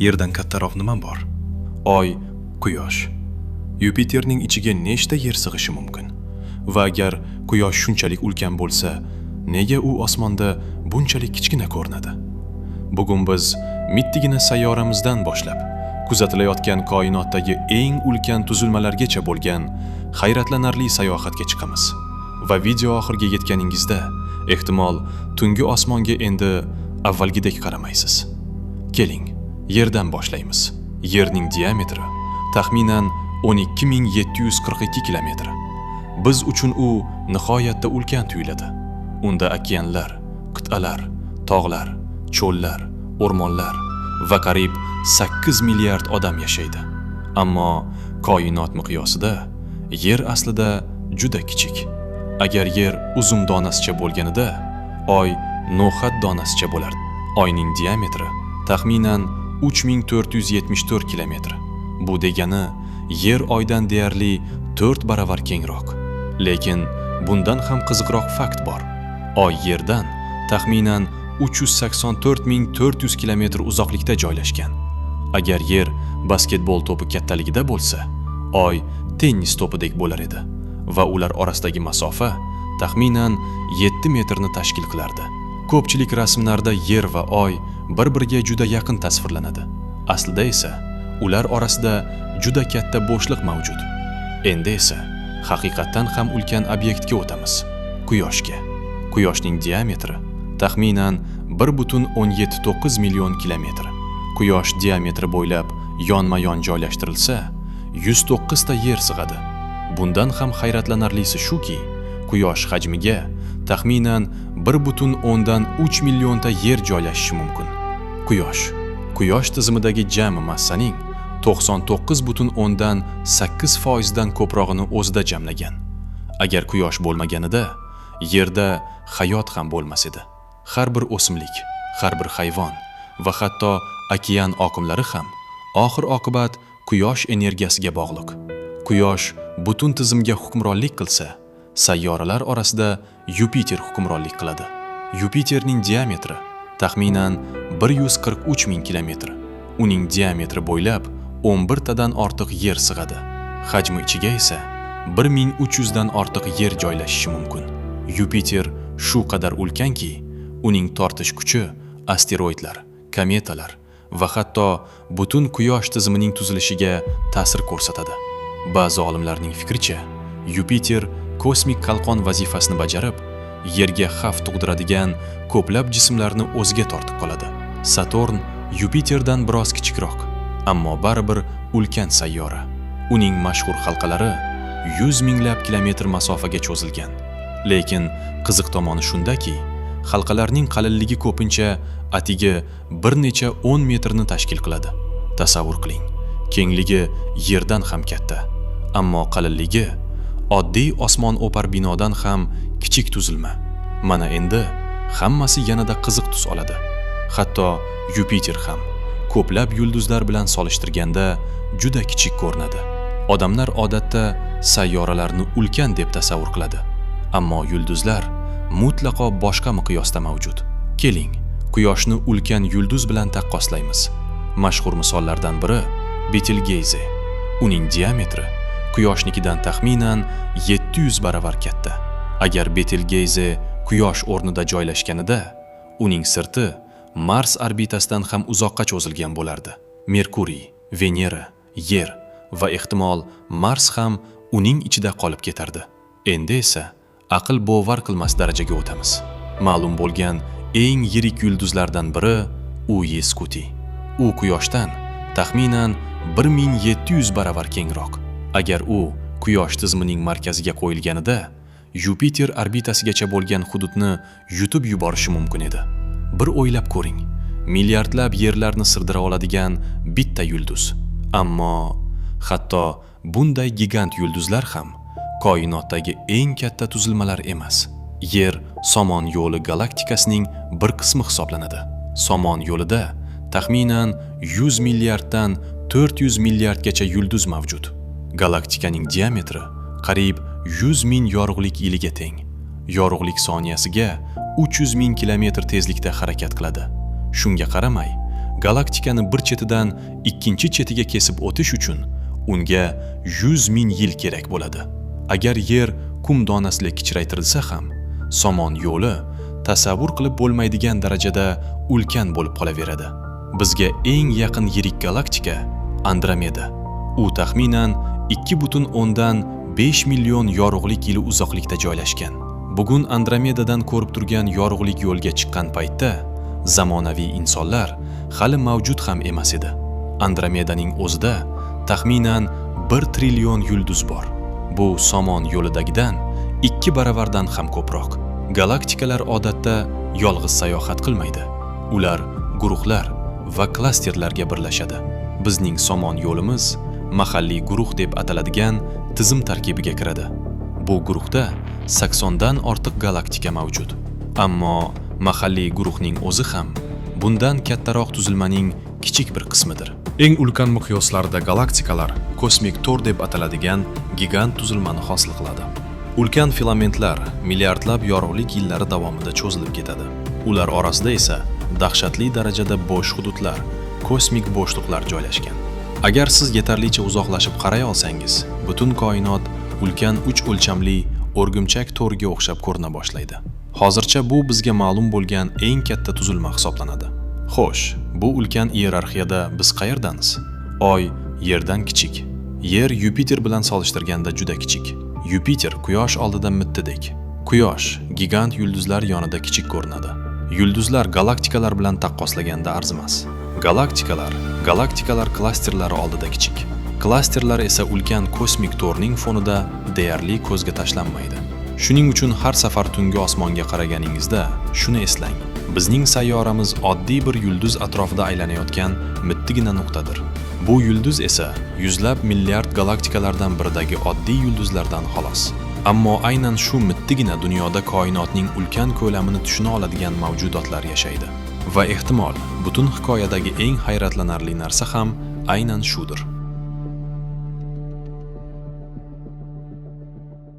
Yerdan kattaroq nima bor? Oy, Quyosh. Yupiterning ichiga nechta yer sig'ishi mumkin? Va agar Quyosh shunchalik ulkan bo'lsa, nega u osmonda bunchalik kichkina ko'rinadi? Bugun biz mittigina sayyoramizdan boshlab kuzatilayotgan koinotdagi eng ulkan tuzilmalargacha bo'lgan hayratlanarli sayohatga chiqamiz. Va video oxiriga yetganingizda ehtimol tungi osmonga endi avvalgidek qaramaysiz. Keling, Yerdan boshlaymiz. Yerning diametri taxminan 12 742 kilometr. Biz uchun u nihoyatda ulkan tuyuladi. Unda okeanlar, qit'alar, tog'lar, cho'llar, o'rmonlar va qariyb 8 milliard odam yashaydi. Ammo koinot miqyosida Yer aslida juda kichik. Agar Yer uzum donasicha bo'lganida, Oy no'xat donasicha bo'lardi. Oyning diametri taxminan 3474 kilometr. Bu degani Yer Oydan deyarli 4 baravar kengroq. Lekin bundan ham qiziqroq fakt bor. Oy Yerdan taxminan 384 400 kilometr uzoqlikda joylashgan. Agar Yer basketbol to'pi kattaligida bo'lsa, Oy tennis to'pidek bo'lar edi va ular orasidagi masofa taxminan 7 metrni tashkil qilardi. Ko'pchilik rasmlarda Yer va Oy bir-biriga juda yaqin tasvirlanadi. Aslida esa ular orasida juda katta bo'shliq mavjud. Endi esa haqiqatdan ham ulkan obyektga o'tamiz. Quyoshga. Quyoshning diametri taxminan 1,79 million kilometr. Quyosh diametri bo'ylab yonma-yon joylashtirilsa, 109 ta Yer sig'adi. Bundan ham hayratlanarlisi shuki, Quyosh hajmiga taxminan 1,3 millionta Yer joylashishi mumkin. Quyosh tizimidagi jami massaning 99,8 foizdan ko'prog'ini o'zida jamlagan. Agar Quyosh bo'lmaganida, Yerda hayot ham bo'lmas edi. Har bir o'simlik, har bir hayvon va hatto okean oqimlari ham oxir oqibat Quyosh energiyasiga bog'liq. Quyosh butun tizimga hukmronlik qilsa, sayyoralar orasida Yupiter hukmronlik qiladi. Yupiterning diametri taxminan 143 ming kilometr. Uning diametri bo'ylab 11 tadan ortiq Yer sig'adi. Hajmi ichiga esa 1300 dan ortiq Yer joylashishi mumkin. Yupiter shu qadar ulkanki, uning tortish kuchi asteroidlar, kometalar va hatto butun Quyosh tizimining tuzilishiga ta'sir ko'rsatadi. Ba'zi olimlarning fikricha, Yupiter kosmik qalqon vazifasini bajarib, Yerga xavf tug'diradigan ko'plab jismlarni o'ziga tortib qoladi. Saturn Yupiterdan biroz kichikroq, ammo baribir ulkan sayyora. Uning mashhur halqalari 100 minglab kilometr masofaga cho'zilgan. Lekin qiziq tomoni shundaki, halqalarning qalinligi ko'pincha atigi bir necha 10 metrni tashkil qiladi. Tasavvur qiling, kengligi Yerdan ham katta, ammo qalinligi oddiy osmon o'par binodan ham kichik tuzilma. Mana endi hammasi yanada qiziq tus oladi. Hatto Yupiter ham ko'plab yulduzlar bilan solishtirganda juda kichik ko'rinadi. Odamlar odatda sayyoralarni ulkan deb tasavvur qiladi. Ammo yulduzlar mutlaqo boshqa miqyosda mavjud. Keling, Quyoshni ulkan yulduz bilan taqqoslaymiz. Mashhur misollardan biri Betelgeyze. Uning diametri Quyoshnikidan taxminan 700 baravar katta. Agar Betelgeyze Quyosh o'rnida joylashganida, uning sirti Mars orbitasidan ham uzoqqa cho'zilgan bo'lardi. Merkuriy, Venera, Yer va ehtimol Mars ham uning ichida qolib ketardi. Endi esa aql bovar qilmas darajaga o'tamiz. Ma'lum bo'lgan eng yirik yulduzlardan biri UY Scuti. U Quyoshdan taxminan 1700 baravar kengroq. Agar u Quyosh tizimining markaziga qo'yilganida, Yupiter orbitasigacha bo'lgan hududni yutib yuborishi mumkin edi. Bir o'ylab ko'ring, milliardlab yerlarni sig'dira oladigan bitta yulduz. Ammo hatto bunday gigant yulduzlar ham koinotdagi eng katta tuzilmalar emas. Yer Somon yo'li galaktikasining bir qismi hisoblanadi. Somon yo'lida taxminan 100 milliarddan 400 milliardgacha yulduz mavjud. Galaktikaning diametri qariyb 100 ming yorug'lik yiliga teng. Yorug'lik soniyasiga 300 ming kilometr tezlikda harakat qiladi. Shunga qaramay, Galaktikani bir chetidan ikkinchi chetiga kesib o'tish uchun unga 100 ming yil kerak bo'ladi. Agar Yer qum donasiga kichraytirilsa ham, Somon yo'li tasavvur qilib bo'lmaydigan darajada ulkan bo'lib qolaveradi. Bizga eng yaqin yirik galaktika Andromeda. U taxminan 2,5 million yorug'lik yili uzoqlikda joylashgan. Bugun Andromedadan ko'rib turgan yorug'lik yo'lga chiqqan paytda zamonaviy insonlar hali mavjud ham emas edi. Andromedaning o'zida taxminan 1 trillion yulduz bor. Bu Somon yo'lidagidan 2 baravardan ham ko'proq. Galaktikalar odatda yolg'iz sayohat qilmaydi. Ular guruhlar va klasterlarga birlashadi. Bizning Somon yo'limiz mahalliy guruh deb ataladigan tizim tarkibiga kiradi. Bu guruhda 80 dan ortiq galaktika mavjud. Ammo mahalliy guruhning o'zi ham bundan kattaroq tuzilmaning kichik bir qismidir. Eng ulkan miqyoslarda galaktikalar kosmik to'r deb ataladigan gigant tuzilmani hosil qiladi. Ulkan filamentlar milliardlab yorug'lik yillari davomida cho'zilib ketadi. Ular orasida esa dahshatli darajada bo'sh hududlar, kosmik bo'shliqlar joylashgan. Agar siz yetarlicha uzoqlashib qaray olsangiz, butun koinot ulkan 3 o'lchamli o'rgimchak to'riga o'xshab ko'rina boshlaydi. Hozircha bu bizga ma'lum bo'lgan eng katta tuzilma hisoblanadi. Xo'sh, bu ulkan iyerarxiyada biz qayerdamiz? Oy Yerdan kichik. Yer Yupiter bilan solishtirganda juda kichik. Yupiter Quyosh oldida mittidek. Quyosh gigant yulduzlar yonida kichik ko'rinadi. Yulduzlar galaktikalar bilan taqqoslaganda arzimas. Galaktikalar galaktikalar klasterlari oldida kichik. Klasterlar esa ulkan kosmik to'rning fonida deyarli ko'zga tashlanmaydi. Shuning uchun har safar tungi osmonga qaraganingizda shuni eslang. Bizning sayyoramiz oddiy bir yulduz atrofida aylanayotgan mittigina nuqtadir. Bu yulduz esa yuzlab milliard galaktikalardan biridagi oddiy yulduzlardan xolos. Ammo aynan shu mittigina dunyoda koinotning ulkan ko'lamini tushuna oladigan mavjudotlar yashaydi. Va ehtimol, butun hikoyadagi eng hayratlanarli narsa ham aynan shudir.